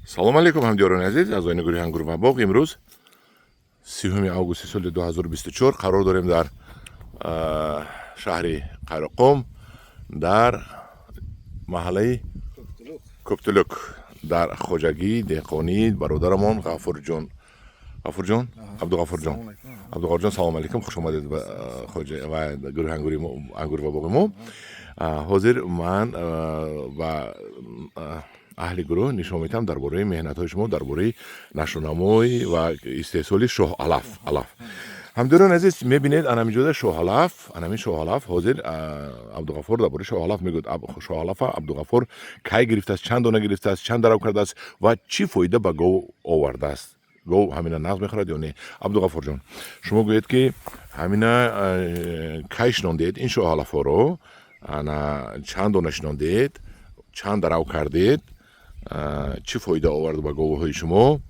Салом алейкум, ҳамдиёрони азиз, аъзоёни гурӯҳи «Ангур ва боғ». Имрӯз 30 августи соли 2024 қарор дорем дар шаҳри Қайроққум, дар маҳаллаи Кӯптулук, дар хоҷагии деҳқонии бародарамон Ғафурҷон. Ғафурҷон, Абдуғафурҷон, Абдуғафурҷон, салом алейкум, хуш омадед ба ва гурӯҳи «Ангур ва боғи» мо. Ҳозир ман ба аҳли гурӯҳ нишон медиҳам дар бораи меҳнатҳои шумо, дар бораи нашъунамоӣ ва истеҳсоли шоҳалаф. Алаф, ҳамдиёрони азиз, мебинед, анамиҷода шоҳалаф, анамин шоҳалаф. Ҳозир Абдуғаффор дар бораи шоҳалаф мегӯяд. Шоҳалафа Абдуғаффор кай гирифтааст, чанд дона гирифтааст, чанд дарав кардааст ва чӣ фоида ба гов овардааст, гов ҳамина нағз мехӯрад ё не? Абдуғаффорҷон, шумо гӯед, ки ҳамина кай шинондед ин шоҳалафҳоро, ана чанд дона шинондед, чанд дарав кардед, чӣ фоида овард ба говҳои шумо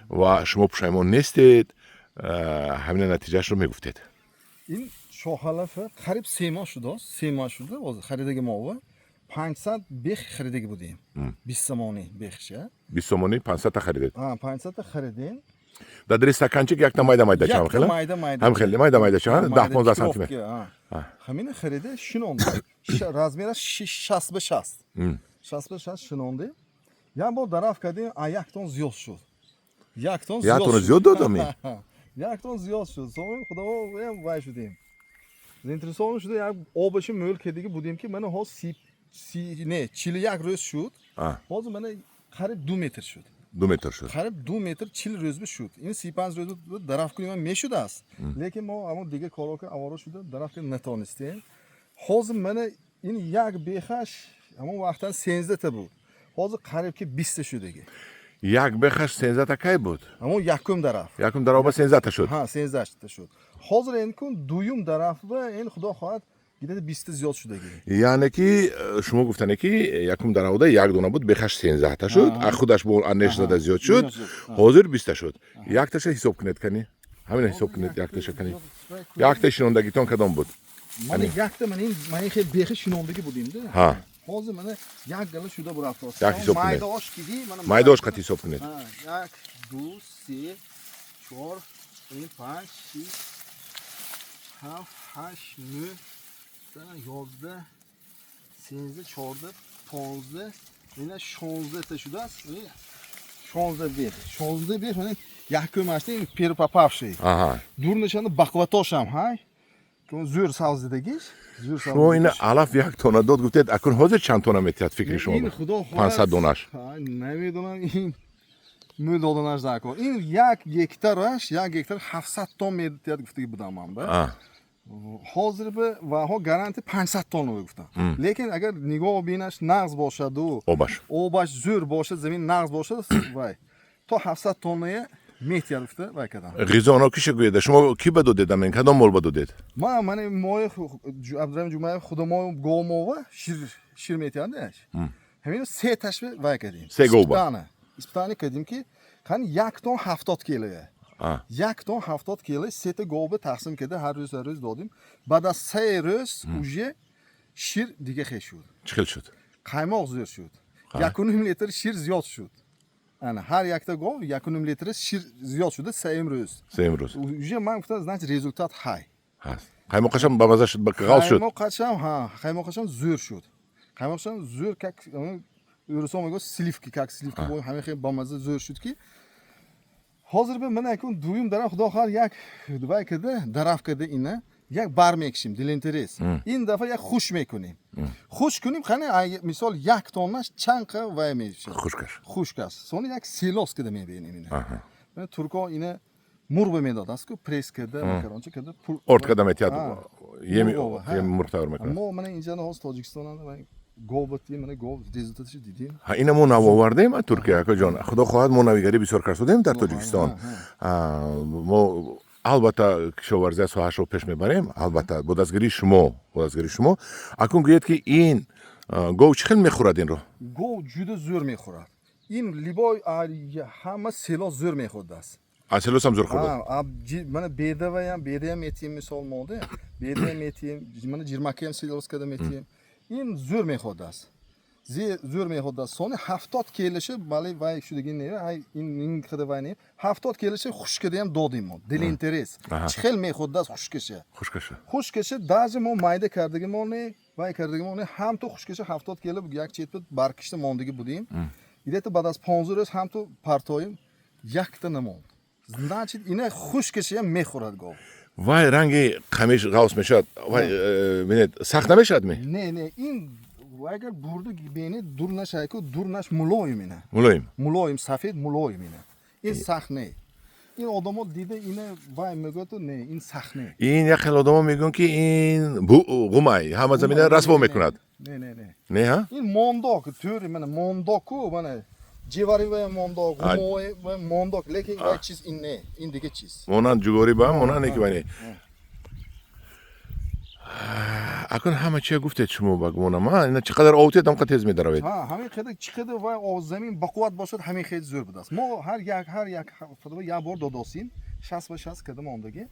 ва шумо пушаймон нестед? Ҳамина натиҷаашро мегуфтед. Ин шоҳалафа қариб 3 моҳ шудааст, 3 моҳ шуда. Ҳозир харидаги мо 500 бех харидаги будем, 20 сомонӣ бехша. 20 сомонӣ 500-та харидед? 500-та харидем. Дар дари стаканчик якта майда майда чам хела? Майда майда. Ҳам хеле майда майда чам, 10-15 сантиметр. Ҳамина харида шинондем, размераш 60 ба 60, 60 ба 60 шинондем. Як бор дарав кардем, а як тон зиёд шуд, як тон. Як тонро зиёд додами? Як тон зиёд шуд. Сони худово вай шудем, заинтересован шуда, як обаши мӯл кардиги будем, ки мана ҳоз си не, 41 рӯз шуд. Ҳозир мана қариб 2 метр шуд. 2 метр шуд. Қариб 2 метр 40 рӯз шуд. Ин 35 рӯз дарав кунем мешудааст, лекин мо ҳамон дигар корҳо ки авора шуда, дарав кунем натонистем. Ҳозир мана ин як бехаш ҳамон вақтан 13-та буд, ҳозир қариб ки 20-та шудаги. Як бехаш 13-та кай буд? Ҳамон якум дараф. Якум дароба 13-та шуд. Ҳа, 13-та шуд. Ҳозир ин кун дуюм дараф ин, худо хоҳад, где-то 20-та зиёд шудаги. Яъне ки шумо гуфтане, ки якум даравода як дона буд, бехаш 13-та шуд, а худаш бо анеш зада зиёд шуд. Зиёд шуд. Ҳозир 20-та шуд. Якташа ҳисоб кунед, кани, ҳамина ҳисоб кунед, якташа кани, якта шинондагитон кадом буд? Мана якта, мана ин, мана ин хел бехи шинондагӣ будимда. Ҳозир мана як гала шуда бурафтааст. Як ҳисоб кунед. Майдаош киди мана. Майдаош қат ҳисоб кунед. Ҳа, як, ду, се, чор, ин, панҷ, шиш, ҳафт, ҳашт, нӯҳ, 10, 11, 13, 14, 15, ина 16-та шудааст. Ин 16 бех, 16 бех. Мана якумашта, ин первый попавший. Дурнашанда бақватошам ҳай, зӯр савзидагиш, зӯр. Шумо ина алаф як тона дод гуфтед, акун ҳозир чанд тона метиҳад, фикри шумо? Ин худо хоҳад. 500 донаш. Ҳай, намедонам, ин мӯ доданаш дар кор. Ин як гектараш, як гектар 700 тон метиҳад гуфтаги будам ман ба. Ҳозир ба ваҳо гарантия 500 тонна гуфтам, лекин агар нигоҳ бинаш нағз бошаду обаш обаш зӯр бошад, замин нағз бошад, вай то 700 тоннае метиҳад гуфта вай кардам. Ғизоно киша гӯеда, шумо кӣ ба додед, амин кадом мол ба додед? Ман мана мои Абдураҳим Ҷумаев худамои говмова шир метиҳадаш, ҳамин се ташви вай кардем. Се гов ба? Испытание кардем, ки қани як тон 70 килоя. Як тон 70 кило сета говба тақсим карда, ҳар рӯз, ҳар рӯз додем. Баъд аз 3 рӯз уже шир дига хел шуд. Чӣ хел шуд? Қаймоқ зӯр шуд, 1,5 литр шир зиёд шуд. Ана ҳар якта гов 1,5 литр шир зиёд шуда сеюм рӯз. Сеюм рӯз. Уже ман гуфтам, значит, результат ҳай. Ҳаст. Қаймоқашам ба маза шуд, ба ғалз шуд? Қаймоқашам, ҳа, қаймоқашам зӯр шуд, қаймоқашам зӯр, как русо мегӯяд, сливки, как сливки, ҳамин хел бамаза зӯр шуд, ки ҳозир ба ман акун дуюм дарав, худо хоҳад, як вай карда, дараф карда, ина як бар мекушем для интерес. Ин дафъа як хуш мекунем, хуш кунем, қани мисол як тоннаш чанд қа вай мешавад. Хушкаш. Хушк аст. Сони як селос карда мебинем ина. Мана турко ина мурғ медод аст ку, пресс карда, макаронча карда. Орд карда метиҳад. Еми. Мурғ, ҳа. Еми мурғ тайёр мекунад. Мо мана инҷа ҳозир Тоҷикистон гов батим, мана гов результаташо дидем. Ҳа, ина мо нав овардем аз Туркия, акаҷон. Худо хоҳад, мо навигарӣ бисёр кардодем дар Тоҷикистон. Мо албатта кишоварзия соҳаашро пеш мебарем, албатта бо дастгирии шумо, бо дастгирии шумо. Акун гӯед, ки ин гов чӣ хел мехӯрад инро? Гов ҷуда зӯр мехӯрад. Ин либои ҳама селос зӯр мехӯрдааст. Аз селосам зӯр хӯрдад? Мана бедаваям, бедаям метиҳем, мисол монда бедаям метиҳем, мана ҷирмакаям селос карда метиҳем. Ин зӯр мехӯрдааст. Zo'r mehodda. Soni 70 kelishi bali vay shudagi ne, ay in qida vay ne. 70 kelishi xushkada ham dodim mo. Dil interes. Chixel mehodda xushkishi. Хушкаша. Хушкиши даже мо майда кардиги мо не, вай кардиги мо не, ҳам ту хушкиши 70 келиб як четбит баркишта мондиги будим. Где-то баъд аз 15 рӯз ҳам ту партоим якта намонд. Значит, ина хушкиши ҳам мехӯрад гов. Вай ранги қамиш ғавс мешавад. Вай бинед, сахт намешавад ми? Не, не, ин агар бурду бинед, дурнаш айку, дурнаш мулоим ина. Мулоим. Мулоим, сафед мулоим ина. Ин сахт не. Ин одамо дида ина вай мегӯяд, не, ин сахт не. Ин як хел одамо мегӯянд, ки ин ғумай ҳама замина расво мекунад. Не, не, не. Не, ҳа? Ин мондок, тӯри мана мондоку, мана ҷевари мондок, ғумой мондок, лекин вай чиз ин не, ин дига чиз. Монанд ҷугорӣ ба монанд неки вай не. Акун ҳама чия гуфтед шумо, ба гумонам, ина чӣ қадар овтед, ҳамқа тез медаравед. Ҳа, ҳамин қадар чӣ қадар вай замин бақувват бошад, ҳамин хел зӯр будааст. Мо ҳар як ҳафтада як бор додосим, 60 ба 60 када мондагӣ.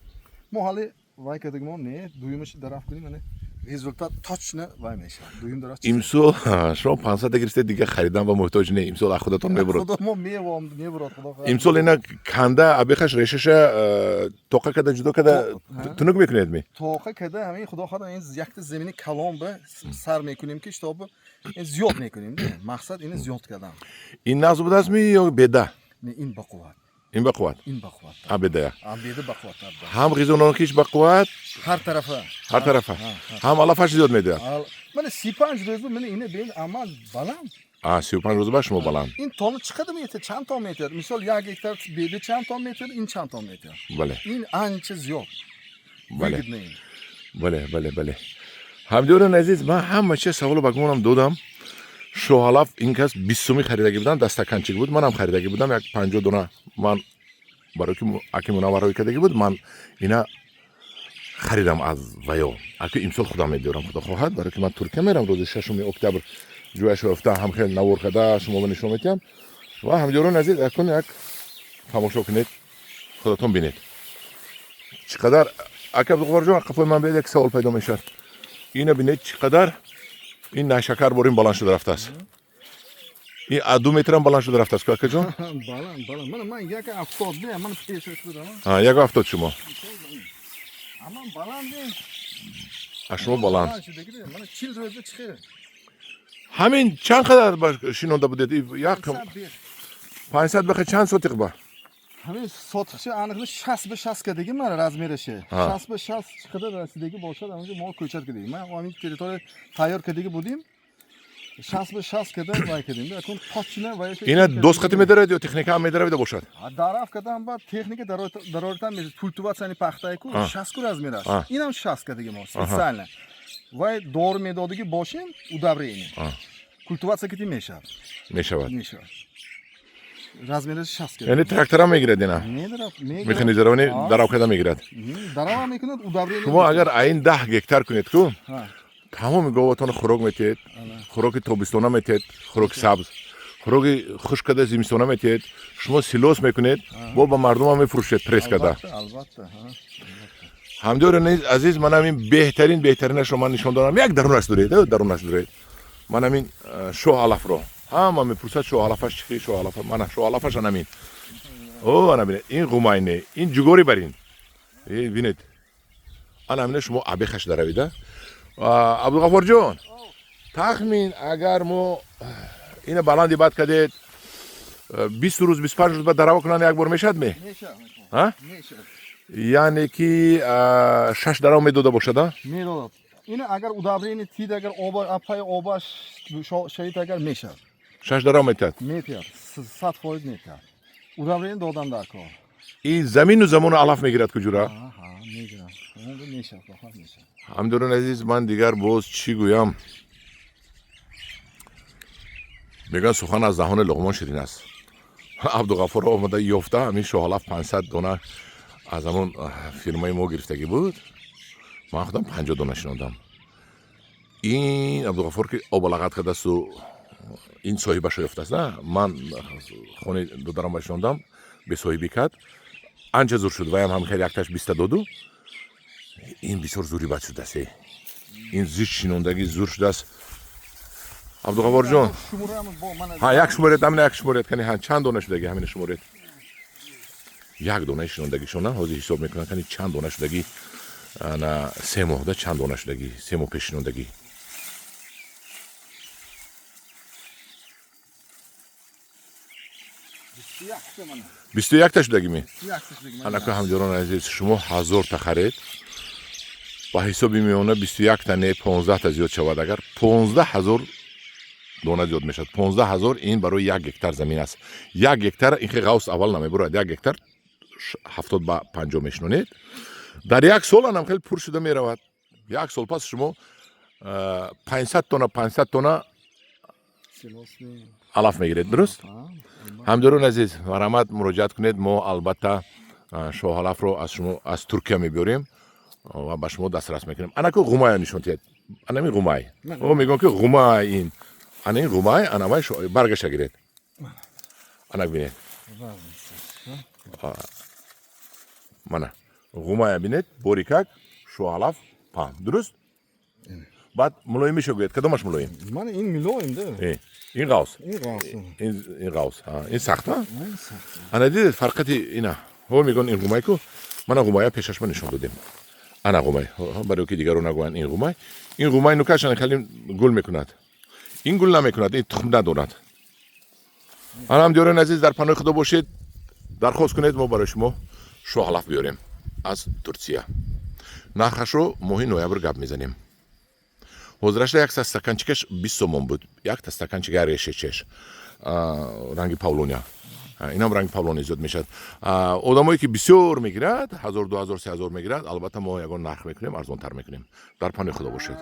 Мо ҳали вай кадагимо не, дуюмаш дараф кунем, мана результат точно вай мешавад. Дуюм дараф. Имсол шумо 500 гирифтед, дига харидан ба муҳтоҷ не, имсол аз худатон мебурад. Худо мо мевом мебурад, худо хоҳад. Имсол ина канда абехаш решаша тоқа када ҷудо када тунук мекунед ми? Тоқа када ҳамин худо хоҳад ин якта замини калон ба сар мекунем, ки чтобы ин зиёд мекунем, мақсад ини зиёд кардан. Ин нағз будааст ми ё беда? Не, ин бақувват. Ин бақувват. Ин бақувват. А бедая. А беда бақувват. Ҳам ғизонокиш бақувват. Ҳар тарафа. Ҳар тарафа. Ҳам алафаш зиёд медиҳад. Мана 35 рӯз мана ина бин, амал баланд. А 35 рӯз ба шумо баланд. Ин тонна чӣ қадар метиҳад? Чанд тон метиҳад? Мисол, як гектар беда чанд тон метиҳад, ин чанд тон метиҳад? Бале. Ин анча зиёд. Бале. Бале, бале, бале. Ҳамдиёрони азиз, ман ҳама чиз саволо ба гумонам додам. Шоҳалаф ин кас 20 сумӣ харидагӣ будам, дастаканчик буд, манам харидагӣ будам, як 50 дона ман барои ки аки Мунаввар кардагӣ буд, ман ина харидам аз ваё. Аки имсол худам медиёрам, худо хоҳад, барои ки ман Туркия мерам рӯзи 6 октябр, ҷояшо ёфта ҳам хел навор карда шумо нишон медиҳам. Ва ҳамдиёрони азиз, акун як тамошо кунед, худатон бинед. Чӣ қадар ака Абдуғаффорҷон, қафои ман биёд, як савол пайдо мешавад. Ина бинед, чӣ қадар ин найшакар борин баланд шуда рафтааст. Ин аз 2 метрам баланд шуда рафтааст, ку, акаҷон? Баланд, баланд. Мана ман 1,70 не, ман пешаш будам. А, 1,70 шумо. Аман баланд не. А шумо баланд. Мана 40 рӯза чӣ? Ҳамин чанд қадар шинонда будед? Як 500 беха чанд сотиқ ба? Ҳамин сотиқчи aniqni 60 ба 60 кадagi mana размераши. 60 ба 60 чиқida rasidagi bo'lsa, unga mol ko'chat kadagi. Man ҳамин территория tayyor kadagi будем. 60 ба 60 када вай кадем. Акун точно вай. Ина досқати медарад ё техника ҳам медаравида бошад? Дараф кадам ба техника дароритан мешад. Культиватсияни пахтайку 60 ку размераш. Инам 60 кадаги мо специально. Вай дор медодиги бошем, удобрение. Культиватсия кити мешавад. Мешавад. Мешавад. Размераш 60 када. Яъне тракторам мегирад ина? Медарад, мегирад. Механизированный дарав када мегирад. Дарав мекунад, удобрение. Шумо агар айн 10 гектар кунед ку, тамоми говатонро хӯрок метиҳед, хӯроки тобистона метиҳед, хӯроки сабз, хӯроки хушк када зимистона метиҳед, шумо силос мекунед, бо ба мардумам мефурӯшед пресс када. Албатта. Ҳамдиёрони азиз, ман ҳамин беҳтарин беҳтаринашро ман нишон додам. Як дарунаш доред, дарунаш доред. Ман ҳамин шоҳ алафро ҳама мепурсад, шоҳ алафаш чӣ, шоҳ алафа, мана шоҳ алафаш анамин. О, ана бинед, ин ғумайне, ин ҷугори барин. Бинед, ана ҳамина шумо абехаш даравида. Абдуғаффорҷон, тахмин агар мо ина баланди бад кардед, 20 рӯз, 25 рӯз баъд дарава кунанд, як бор мешавад ме? Яъне ки 6 дарав медода бошад, а? Медодад. Ина агар удобрение тид, агар оба апай обаш шавид, агар мешавад. 6 дарав метиҳад? Метиҳад, 100% метиҳад. Удобрение додан дар кор. Ин замину замону алаф мегирад куҷура? Мегирад. Мешавад, мешавад. Ҳамдиёрони азиз, ман дигар боз чӣ гӯям? Мегӯянд, сухан аз даҳони Луқмон ширин аст. Абдуғаффор омада ёфта ҳамин шоҳалаф 500 дона аз ҳамон фирмаи мо гирифтагӣ буд. Ман худам 50 дона шинодам. Ин Абдуғаффор ки обалағат кардасту ин соҳибашо ёфтааст, на? Ман хони додарам ба шинондам, бесоҳибӣ кард. Анча зур шуд, ваям ҳам хеле якташ 20 доду. Ин бисёр зури бад шудааст. Ин зич шинондагӣ зур шудааст. Абдуғаффорҷон, ҳа, як шуморед, ҳамина як шуморед, кани, ҳа, чанд дона шудаги, ҳамина шуморед. Як дона шинондагишона ҳозир ҳисоб мекунанд, кани чанд дона шудаги, ана 3 моҳда чанд дона шудаги, 3 моҳ пеш шинондагӣ. 21та шудагӣ ми? Анака ҳамҷарони азиз, шумо 1000та харед, ба ҳисоби миёна 21та не 15та зиёд шавад, агар 15 000 дона зиёд мешавад. 15 000 ин барои 1 гектар замин аст. 1 гектар ин хе ғавс аввал намебурад, 1 гектар 70 ба 50 мешинонед. Дар як сол анам хеле пур шуда меравад. Як сол пас шумо 500 тонна, 500 тонна алаф мегиред, дуруст? Ҳамдорон азиз, марҳамат, муроҷиат кунед, мо албатта шоҳалафро аз шумо аз Туркия мебиёрем ва ба шумо дастрас мекунем. Анаку ғумая нишон диҳед. Анами ғумай. О, мегӯям ки ғумай ин. Ана ин ғумай, анавай баргаша гиред. Анак бинед. Мана ғумая бинед, борикак, шоҳалаф паҳн. Дуруст? Баъд мулоимишо гӯед, кадомаш мулоим? Мана ин мулоим да. Ин ғавс. Ин ғавс. Ин ғавс. Ин сахт, а? Ана дидед фарқати ина. Ҳо мегӯянд ин ғумай ку? Мана ғумая пешаш ма нишон додем. Ана ғумай. Барои ки дигарро нагӯянд ин ғумай. Ин ғумай нукаш ана хеле гул мекунад. Ин гул намекунад, ин тухм надорад. Ана ҳамдиёрони азиз, дар паноҳи Худо бошед. Дархост кунед, мо барои шумо шоҳалаф биёрем аз Турсия. Нархашро моҳи ноябр гап мезанем. Ҳозирашда як стаканчикаш 20 сомон буд. Якта стаканчика решечеш. Ранги павлония. Инам ранги павлония зиёд мешавад. Одамое ки бисёр мегирад, 1000, 2000, 3000 мегирад, албатта мо ягон нарх мекунем, арзонтар мекунем. Дар паноҳи Худо бошед.